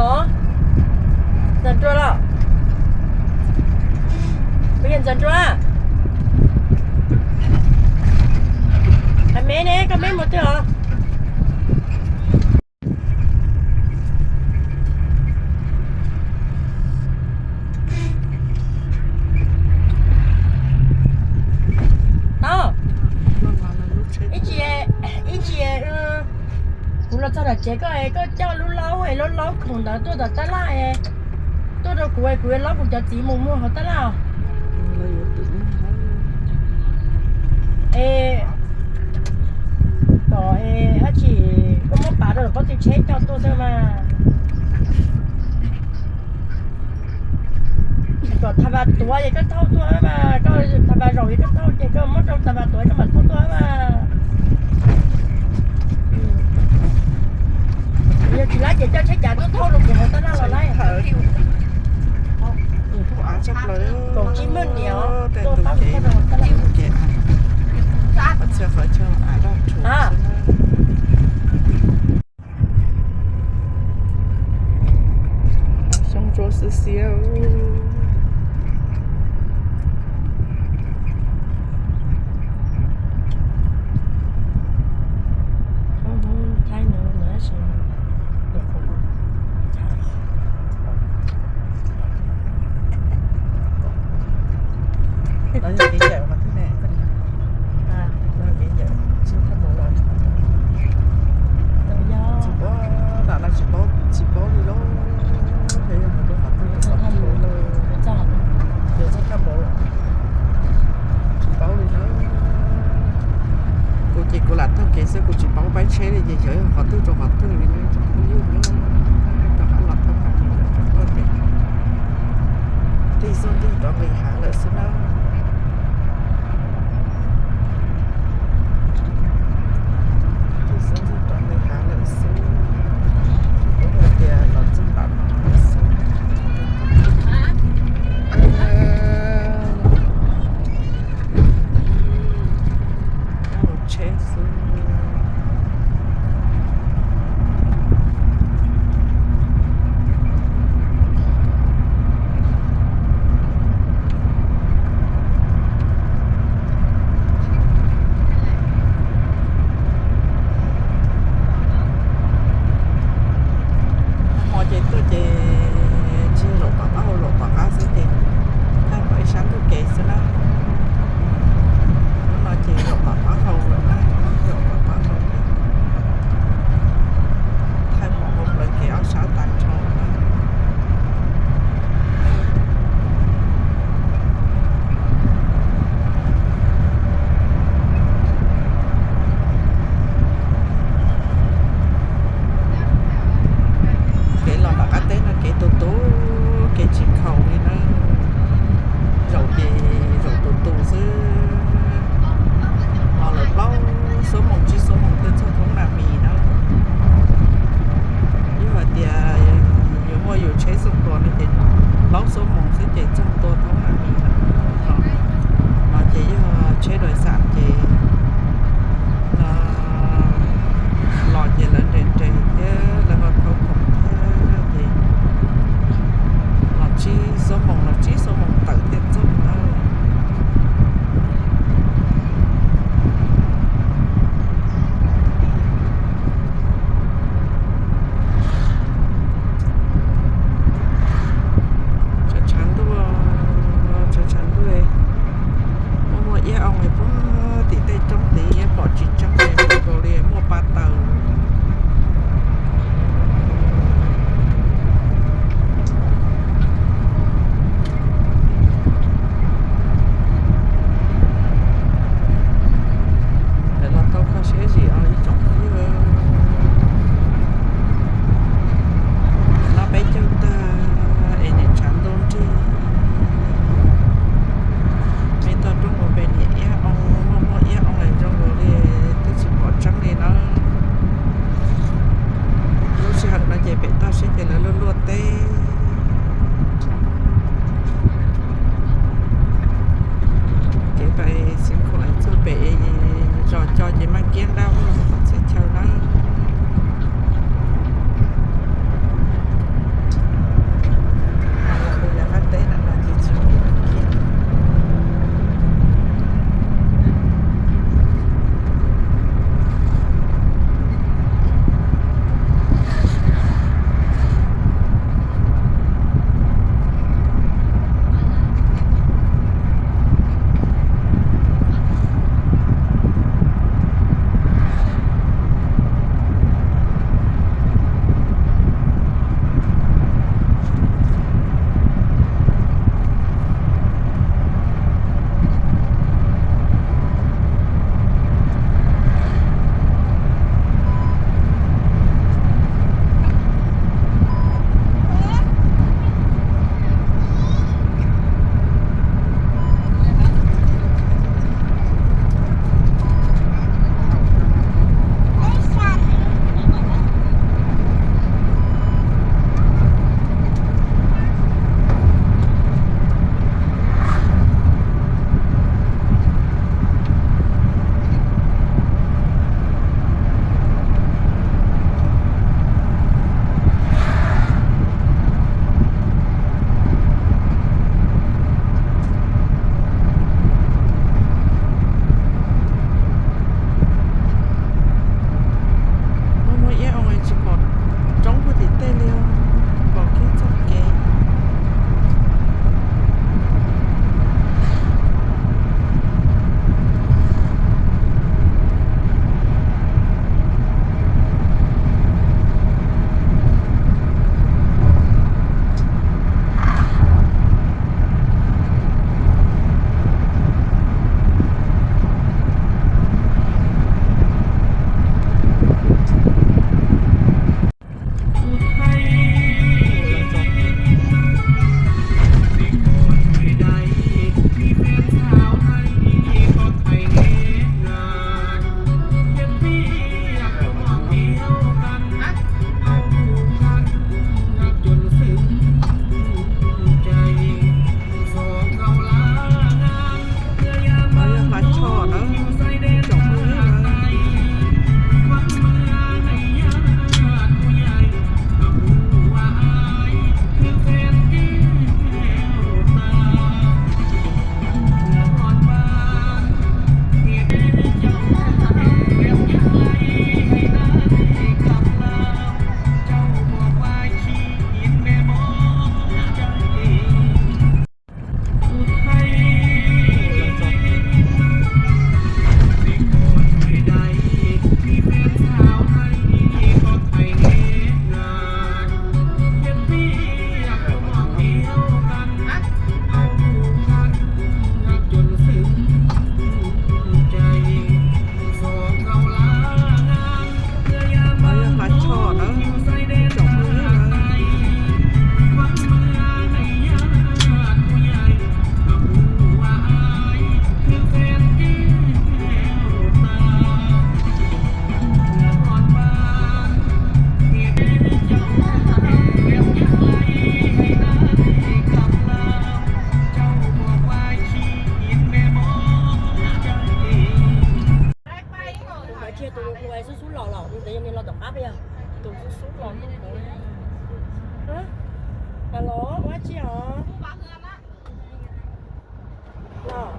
Ntxawm Nruas los? Kuv yog Ntxawm Nruas. Hais me ne, koj me mus twg os? Tau, ib ntsis, ib ntsis kuv los txog tom tsev koj, koj coj lub laub, lub laub khoom ntawd tuaj tom tab laj, tuaj rau kuv, kuv yuav laub kuv cov txiv mus muag hauv tab laj os. Es kom dab tsi, koj muab pav rau lawm pob tw tsheb coj tuaj xwb mas. Kom Thav Vas tuav ces koj thauj tuaj mas, koj Thav Vas zaum ces koj thauj ces koj muab rau Thav Vas tuav koj mam thauj tuaj mas. Yog tsis laib ces coj tsheb cav tuaj thauj rau kuv hauv tab laj los laib. Kaum tsib maj niam tuaj pab kuv thauj rau hauv tab laj. Xyoo ntsuab xiab xiab. Los yog kev yawm qhov twg ne? Los kev yawm tsis thaj npaum los tsis paub, lam no tsis paub, tsis paub li lauj. Yog yog mus rau qhov twg los qhov twg lawm, yog txog thaj npaum los tsis paub li na. Kuv ces kuv lam taug kev xwb, kuv tsis paub paib tsheb li ces xyov yog qhov twg rau qhov twg li na. Tsis paub li na, rov qab los tau qab li rau koj ces tig xub ntig rov nqis hav lawm xwb na. Tig xub ntig rov nqis hav lawm xwb. Kuv hais tias los txog nram no lawm xwb. Ua tsheb xwb. Hmo ces tuaj ces tsis zaum tom qab hau, zaum tom qab xwb ces thaij pom ib sab ntug kev xwb na. Hnub no ces zaum tom qab hau lawm na, zaum tom qab hau ces thaij pom hauv plawv kev ob sab tag nrho na. Kev los tom qab teb no kev tu tu, kev tsis khaus li na. Zaum ces zaum tus tus xwb. Los lawm plaub xuab moos tsib xuab moos thiaj txog thoob Nas Mis na. Yog hais tias yuav muaj yus tsheb xoo tua no ces plaub xuab moos xwb ces txog tua thoob Nas Mis lawm. Los ces yog tsheb dais xas ces los ces lawv nres nres thiab lawv ho thauj khoom thiab ces los tsib xuab moos los tsib xuab moos tawm thiaj txog na. Alo, ua dab tsi os? Los,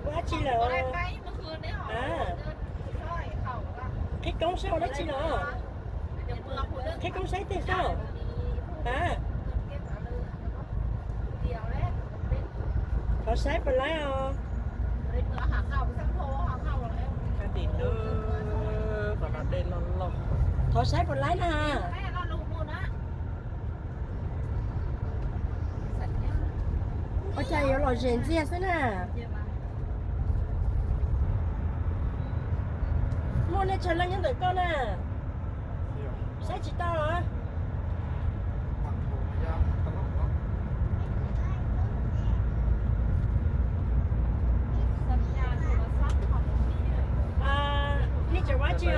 ua dab tsi lawm? Qhib koob saib ua dab tsi los? Qhib koob saib tej saib. A, thov saib puas laib os. Thov saib puas laib na. Ua cas yuav lom zem ntxiag xwb na. Muaj nej tsawg leej nyob ntawm koj na? Saib tsis tau los? Nej tseem ua dab tsi os?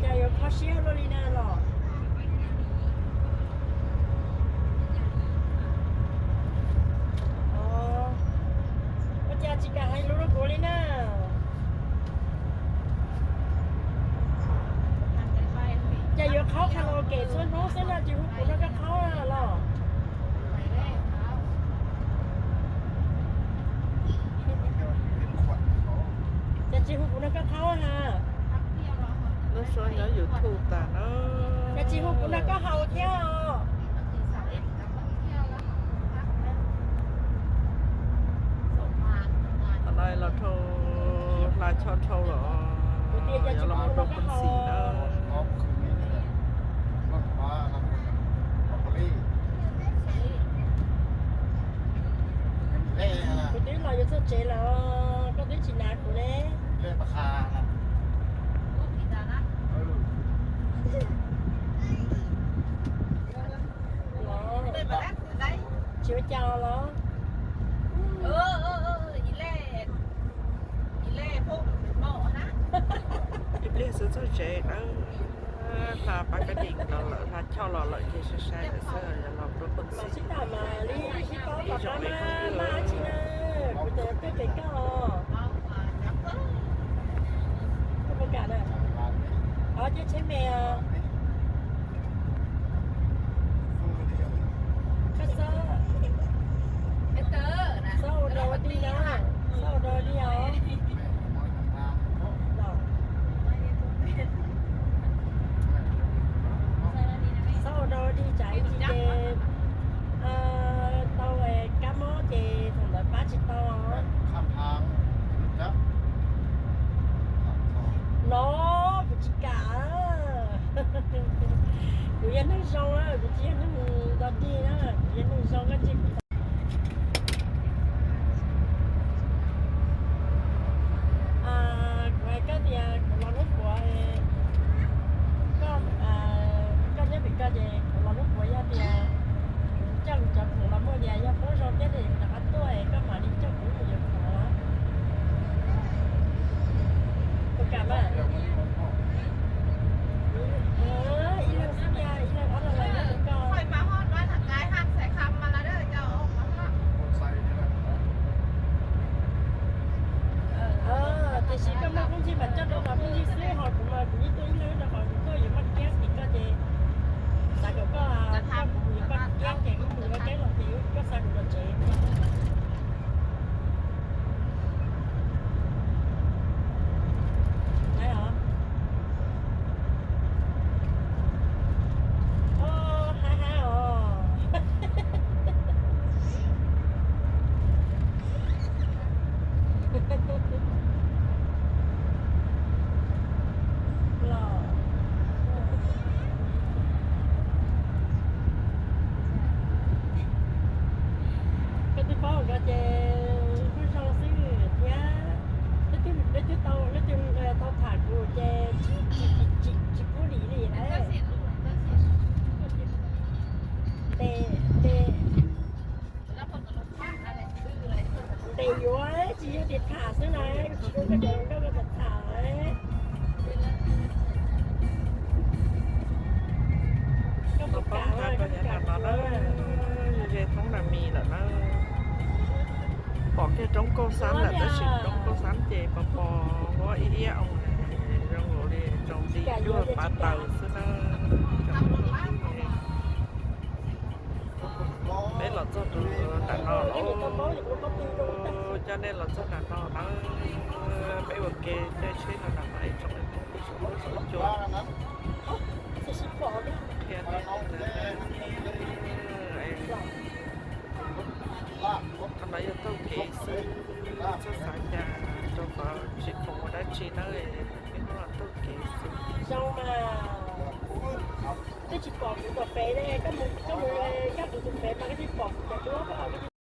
Cas yuav kho siab luaj li na los? Ua cas tsis kam hais lus rau kuv li na? Cas yuav qhaub karaoke txhua hnub xwb no, tsis hu kuv nrog koj qhaub los? Cas tsis hu kuv nrog koj qhaub ha? Lub suab nyob YouTube tas na. Cas tsis hu kuv nrog koj haus thiab os? Thaum no los dhau Hla Choj dhau los, yog los mus rau Phooj Xim na. Kuv twb los yuav txog tsev lawm, koj twb tsis hnav kuv ne. Tsis ua cas los? Ib pliag xwb txog tsev na. Hla pab kab dees los lawm, Hla Choj los lawm ces sai sai lawm xwb, yog los rau Phooj Xim. Ib zaug li kuv twb los. Xob ua dog dig na, xob ua dog dig os. Xob ua dog dig tsam ib ntsis ces tau kab mob ces thaum ntawd pab tsis tau. No, kuv tsis kam. Kuv yog neeg zoo, kuv tsis yog neeg dog dig na, kuv yog neeg zoo koj ntsia kuv. Kuv hais koj tias kuv los hnub puav, koj, koj nyob pem koj ces kuv los hnub puav yog tias coj kuv cov khoom los muag tias yog poob zoo thiab ces rov qab tuaj es koj mam li coj kuv mus yuav khoom. Puas kam mas? Ib leeg xwb tiag, ib leeg ob leeg los nyob kuv koj. Tiam sis koj muaj phooj ywg mas coj rau qhov phooj ywg xwb, ho kuv mas kuv yeej tuaj ib leeg rau qhov kuv tuaj yuav maj kiab tim koj ces xav kom koj, koj kuv yuav maj kiab ces kuv yuav maj kiab los ces koj xa kuv los tsev. Hais os. Los, koj twb paub koj ces kuj zoo xwb thiab. Leej twg tau, leej twg tau tham kuv ces tsis pub dim li lawm. Ntes, ntes, ntes yuav tsis yog tias tham xwb na, tsis yog koj cov hluas nkauj koj tham tham. Koj puas kam, koj puas kam no na, ze thoob na mis lawm na. Pom kiag roob Kauj Xab lawm tab sis roob Kauj Xab ces pos pos huab ib iab oo, zoo nkaus li zoo li Cuaj pab taws xwb na. Peb los txog rau nram no lawm, coj nej los txog nram no na. Peb ua ke caij tsheb los nram no ib tsoom phooj ywg tsoom saum huab saum cua. Qhia nej, qhov no yog taug kev xwb, txhob xav cas rau qhov tsis khoom ua dab tsi na, peb muab los taug kev xwb. Zoo mas, twb tsis pom kuv cov fev ne, koj mus, koj mus, koj tus tus fev mas koj twb pom kuv cov duab, koj